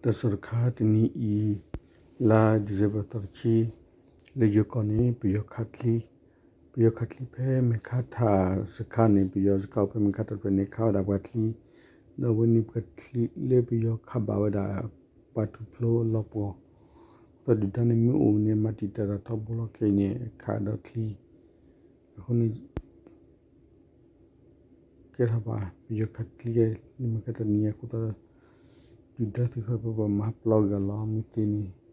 တၢ်ကစီၣ်တခါတနံၤအံၤ လါ December သီတဆံ လၢယိၤကီၢ်န့ၣ် ပယီၤခးချံ, ပယီၤခးချံဖဲမဲၢ်ခါထးစခါန့ၣ် ပယီၤစခါအိၣ်ဖဲမဲၢ်ခါထးတဖျၢၣ်န့ၣ် ခးဝဲဒၣ်ပှၤချံ, ဒီးအဝဲန့ၣ်ပှၤချံလၢပယီၤခးဘၣ်ဝဲဒၣ် ပှၤထူၣ်ဖျိလီၤပှီၢ်, အဃိသတးဒုၣ်ဒါန့ၣ်မ့ၢ်အိၣ်န့ၣ် မၤတံာ်တာ်တၢ်ထီဘိလီၤခဲအံၤန့ၣ် ခးဒီးချံ, အဃိန့ၣ် ကဲထီၣ်ဘၣ် ပယီၤခးချံခဲအံၤ လၢမဲၢ်ခါထးတနံၤအံၤအဃိသတးဒီး ဒုၣ်ဒါသ့ၣ်တဖၣ်ပှၤမၤပျီက့ၤအီၤလီၤ မ့ၢ်သ့န့ၣ်